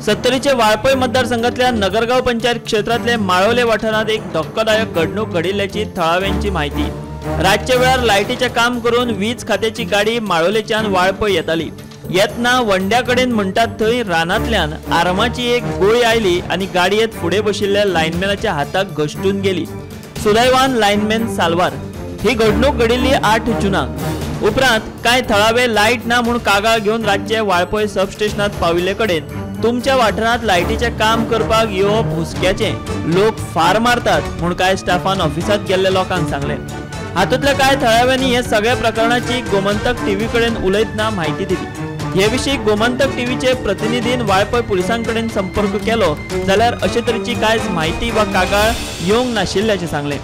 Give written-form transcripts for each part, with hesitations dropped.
सत्तरीचे वाळपय मतदारसंघातल्या नगरगाव पंचायत क्षेत्रातले माळोले वाठारात एक धक्कादायक घडणूक घडिल्ल्याची थळाव्यांची माहिती। रातच्या वेळार लायटीचें काम करून वीज खात्याची गाडी माळोलेच्यान वाळपय येताली। येतना वंड्या कडेन म्हणटात थंय रानांतल्यान आर्माची एक गोळी आयली आनी गाडयेंत फुडें बशिल्ल्या लायनमॅनाच्या हाताक घश्टून गेली। सुदैवान लायनमॅन साल्वार। ही घडणूक घडिल्ली 8 जूनाक। उपरांत कांय थळावे लायट ना म्हूण कागाळ घेवन रातचे वाळपय सब स्टेशनात पाविल्ले कडेन तुमच्या वाठारांत लायटीचें काम करपाक येवप हुस्क्याचें, लोक फार मारतात म्हूण कांय स्टाफान ऑफिसांत गेल्ल्या लोकांक सांगलें। हातूंतल्या कांय थळाव्यांनी हे सगळ्या प्रकरणाची गोमंतक टीव्ही कडेन उलयतना म्हायती दिली। हे विशीं गोमंतक टीव्हीचे प्रतिनिधीन वाळपय पुलिसां कडेन संपर्क केलो जाल्यार अशे तरेची कांयच म्हायती वा कागाळ येवंक नाशिल्ल्याचें सांगलें।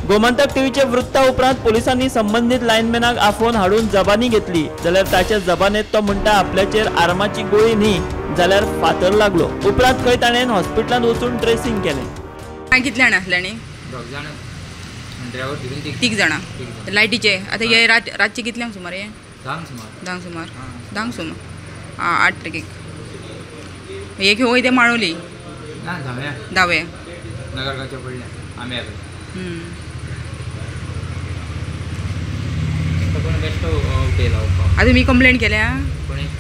गोमंतक टीव्हीचे वृत्ता उपरांत पोलिसांनी संबंदीत लायनमॅनाक आफोवन हाडून जबानी घेतली जाल्यार ताच्या जबानेत तो म्हणटा आपल्याचेर आर्माची गोळी न्ही जाल्यार फातर लागलो। उपरांत खंय ताणें हॉस्पिटलांत वचून ट्रेसिंग केलें। कितले जाण आसले आनी तीग जाणां लायटीचे। आतां हे रातचे कितल्यांक सुमार? हे धांक सुमार, धांक सुमार 8 तारखेक हे घेवन वयता माळोली धाव्या आतां तुमी कंप्लेन केल्या?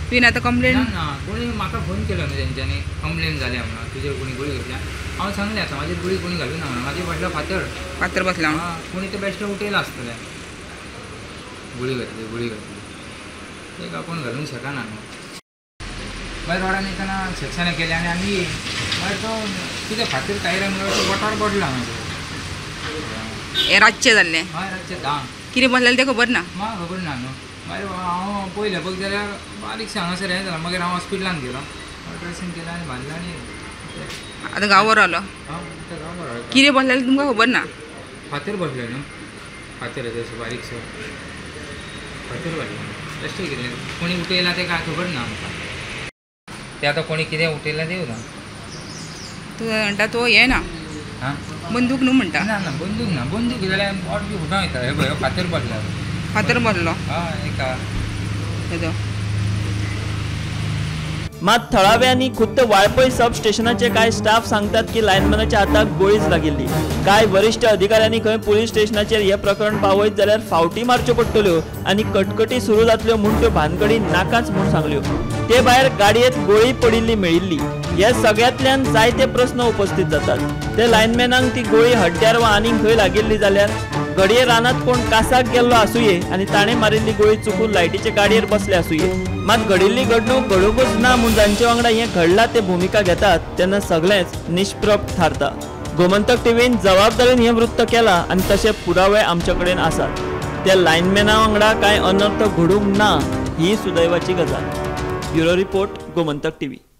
तुवें आतां कंप्लेन ना, कोणी म्हाका फोन केलो न्हू तेंच्यांनी कंप्लेन जाल्या म्हणून तुजेर कोणी गुळी घातल्या। हांव सांगलें आतां म्हाजेर गुळी कोणी घालूं ना म्हणून, म्हाजेर पडलो फातर, फातर बसला कोणी ते बेश्टें उठयलां आसतलें, गुळी घातली, गुळी घातली तेका कोण घालूंक शकना न्हू। मागीर रोडान येतना सेक्शनां केलें आनी आमी मागीर तो कितें फातर टायरान बोटार पडला म्हाज्या। हें रातचें जाल्लें? हय रातचें 10। कितें बसलेलें तें खबर ना? म्हाका खबर ना न्हू। मागीर हांव पयलें पळय जाल्यार बारीकशें हांगासर हें जालां, मागीर हांव हॉस्पिटलांत गेलो, ड्रेसींग केलें आनी बांदलें आनी आतां गांव बरो आलो। आतां गांव बरो आलो। कितें बसलेलें तुमकां खबर ना? फातर बसलें न्हू, फातर तशें बारीकसो फातर बसलें बेश्टें कितें कोणी उठयलां तें कांय खबर ना आमकां। तें आतां कोणी कितें उठयलां तें ना। तूं म्हणटा तो हें ना बंदूक न्हू म्हणटा? ना ना बंदूक ना, बंदूक जाल्यार बोट बी फुटोन वयता। हे पळय फातर बसला, फातर बसलो हय एका। मात थळाव्यांनी खुद्द वाळपय सब स्टेशनाचे कांय स्टाफ सांगतात की लायनमॅनाच्या हाताक गोळीच लागिल्ली। कांय वरिश्ठ अधिकाऱ्यांनी खंय पुलीस स्टेशनाचेर हें प्रकरण पावयत जाल्यार फावटी मारच्यो पडटल्यो आनी कटकटी सुरू जातल्यो म्हूण त्यो भानगडी नाकाच म्हूण सांगल्यो। ते भायर गाडयेंत गोळी पडिल्ली मेळिल्ली। ह्या सगळ्यांतल्यान जायते प्रस्न उपस्थित जातात। ते लायनमॅनाक ती गोळी हड्ड्यार वा आनीक खंय लागिल्ली जाल्यार घडये रानांत कोण कासाक गेल्लो आसुये आनी ताणें मारिल्ली गोळी चुकून लायटीचे गाडयेर बसले आसुये। मात घडिल्ली घडणूक घडूंकच ना म्हूण जांचे वांगडा हें घडलां ते भुमिका घेतात तेन्ना सगळेंच निष्प्रभ थारता। गोमंतक टीव्हीन जबाबदारीन हें वृत्त केलां आनी तशे पुरावे आमचे कडेन आसात। त्या लायनमॅना वांगडा कांय अनर्थ घडूंक ना ही सुदैवाची गजाल। Bureau report, Gomantak TV.